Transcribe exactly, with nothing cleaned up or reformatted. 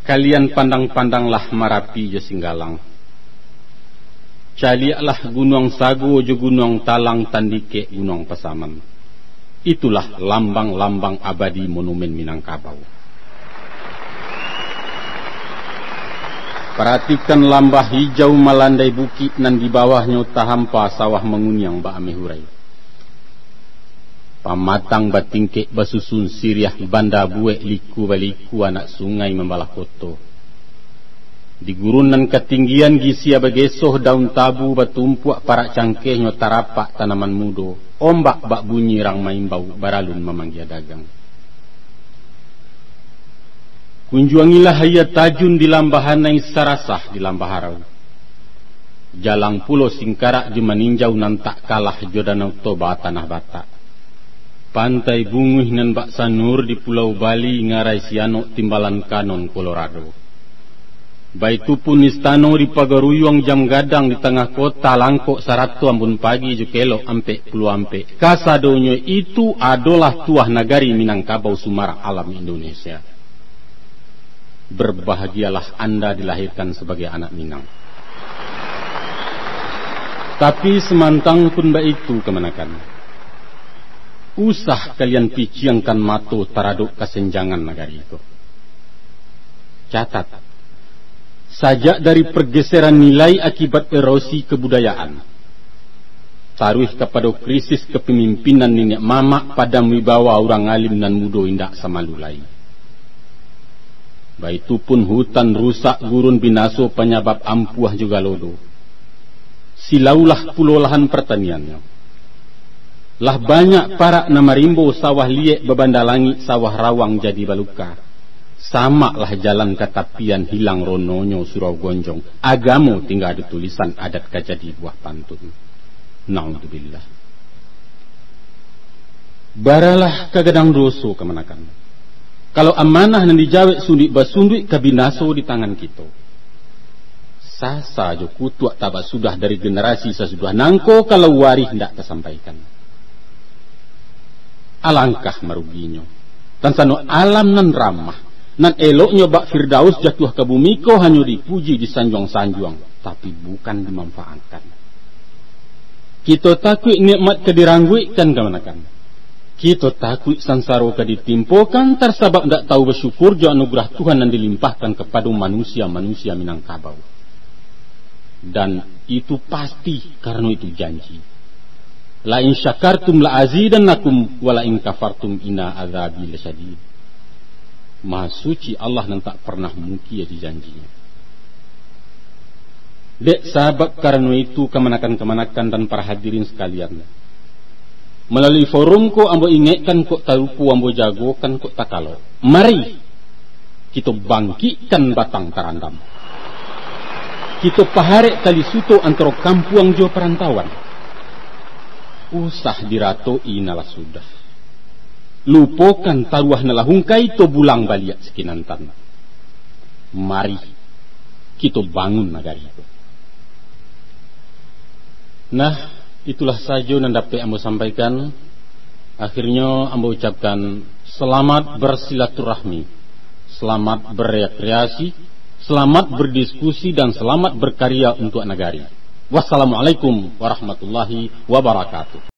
Kalian pandang-pandanglah Marapi jo Singgalang. Caliaklah Gunuang Sago jo Gunuang Talang, tandikek Gunuang Pasaman. Itulah lambang-lambang abadi monumen Minangkabau. Paratikan lambah hijau malandai bukik nan di bawahnyo tahampa sawah manguniang ba-ameh urai. Pamatang batingkek basusun siriah, banda buek liku-baliku anak sungai mambalah koto. Di gurun nan katinggian gisia bagesoh daun tabu batumpuak, parak cangkehnyo tarapak tanaman mudo, ombak bak bunyi rang maimbau, baralun mamanggia dagang. Kunjuangilah Aia Tajun di Lambah Anai, Sarasah di Lambah Arau. Jalang pulo Singkarak jo Maninjau nan tak kalah jo Danau Toba Tanah Batak. Pantai Bunguih nan bak sanur di Pulau Bali, ngarai Sianok timbalan kanon Colorado. Baitu pun istano di Pagaruyuang Jam Gadang di tangah kota, langkok sarato ambun pagi jo kelok ampek puluah ampek. Kasadonyo itu adolah tuah nagari Minangkabau, sumarak alam Indonesia. Berbahagialah anda dilahirkan sebagai anak Minang. Tapi samantang pun baitu kamanakan, usah kalian piciangkan mato taradok kasenjangan nagari ko. Catat, sajak dari pergeseran nilai akibat erosi kebudayaan, taruih kapado krisis kepemimpinan niniak mamak, padam wibawa urang alim nan mudo indak samalu lai. Baitu pun hutan rusak, gurun binaso panyabab ampuah jo galodo. Silaulah pulo lahan partaniannyo. Lah banyak parak nan marimbo, sawah liek babanda langik, sawah rawang jadi baluka. Samaklah jalan ka tapian, hilang rononyo surau gonjong. Agamo tingga di tulisan, adat ka jadi buah pantun. Naudzubillah. Baralah ka gadang doso kamanakan. Kalau amanah nan dijawek sunduik basunduik ka binaso di tangan kito. Sasa jo kutuak tabasudah dari generasi sasudah nangko, kalau warih ndak tasampaikan. Alangkah maruginyo, tansano alam nan ramah, nan eloknyo bak Firdaus jatuah ka bumi ko hanyo dipuji, disanjuang-sanjuang, tapi bukan dimanfaatkan. Kito takuik nikmat ka dirangguikkan kamanakan. Kito takuik sansaro ka ditimpokan, tarsabab ndak tahu basyukur jo anugerah Tuhan nan dilimpahkan kapado manusia-manusia Minangkabau. Dan itu pasti, karano itu janji. "La in syakartum la azidannakum, wa la in kafartum inna azabi lasyadid." Maha Suci Allah nan tak pernah mungkia di janji-Nyo. Dek sabab karano itu, kamanakan-kamanakan dan para hadirin sekalian, melalui forum ko ambo ingekkan, kok tarupo ambo jagokan, kok takalok. Mari, kito bangkikkan batang tarandam. Kito paharek tali suto antaro kampuang jo parantauan. Usah diratoi nan lah sudah. Lupokan taruah nan lah ungkai, to bulang baliak sakinantan. Mari, kito bangun nagari ko. Nah, itulah sajo nan dapek ambo sampaikan. Akhirnyo ambo ucapkan, selamat bersilaturahmi, selamat berrekreasi, selamat berdiskusi, dan selamat berkarya untuk nagari. Wassalamualaikum warahmatullahi wabarakatuh.